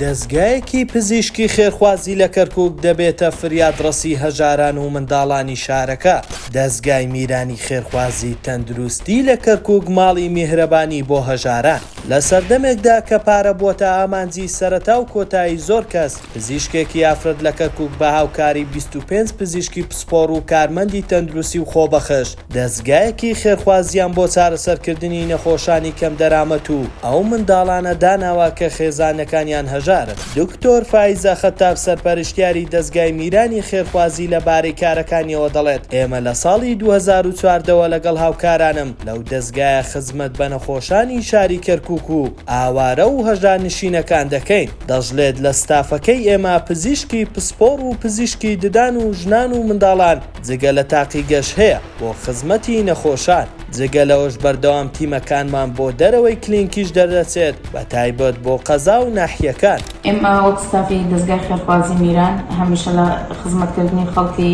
دەزگایەکی پزیشکی خێرخوازی لە کەرکوک دەبێتە فریادڕەسی هەژاران و منداڵانی شارەکە. دەزگای میرانی خێرخوازی تەندروستی لە کەرکوک ماڵی میهرەبانی بۆ هەژاران. لە سەردەمێکدا کە پارە بووەتە ئامانجی سەرەتا و کۆتایی زۆر کەس، پزیشکێکی ئافرەت لە کەرکوک بە هاوکاری 25 پزیشکی پسپۆڕ و کارمەندی تەندروستی و خۆبەخش، دەزگایەکی خێرخوازییان بۆ چارەسەرکردنی نەخۆشانی کەمدەرامەت و ئەو منداڵانە داناوە کە خێزانەکانیان هەژارن. دکتۆر فایزە خەتاب سەرپەرشتیاری دەزگای میرانی خێرخوازی لە بارەی کارەکانیەوە دەڵێت، ئێمە لە ساڵی 2014 وە لەگەڵ هاوکارانم لەو دەزگایە خزمەت بە نەخۆشانی شاری کەرکوک و ئاوارە و هەژارنشینەکان دەکەین. دەشڵێت لە ستافەکەی ئێمە پزیشکی پسپۆڕ و پزیشکی ددان و ژنان و منداڵان جگە لە تاقیگەش هەیە بۆ خزمەتی نەخۆشان، جگە لەوەش بەردەوام تیمەکانمان بۆ دەرەوەی کلینکیش دەردەچێت بەتایبەت بۆ قەزا و ناحیەکان. ئێمە وەک ستافی دەزگای خێرخوازی میران هەمیشە لە خزمەتکردنی خەڵکی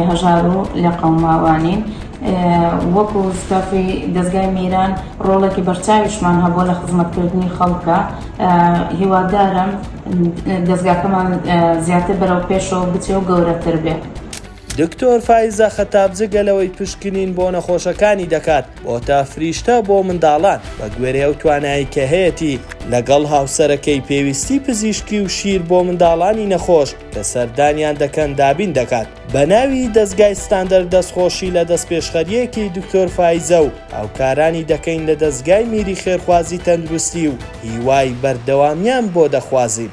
هەژار و لێقەوماوانین، وەکو ستافی دەزگای میران ڕۆڵێکی بەرچاویشمان هەبووە لە خزمەتکردنی خەڵکە، هیوادارم دەزگاکەمان زیاتر بەرەو پێشەوە بچێ و گەورەتر بێ. دکتۆر فایزە خەتاب جگە لەوەی پشکنین بۆ نەخۆشەکانی دەکات، بۆتە فریشتە بۆ منداڵان، بە گوێرەی ئەو توانایەی کە هەیەتی، لەگەڵ هاوسەرەکەی پێویستی پزیشکی و شیر بۆ منداڵانی نەخۆش کە سەردانیان دەکەن دابین دەکات. بە ناوی دەزگای ستاندەر دەستخۆشی لە دەستپێشخەرییەکی دکتۆر فایزە و هاوکارانی دەکەین لە دەزگای میری خێرخوازی تەندروستی و هیوای بەردەوامیان بۆ دەخوازین.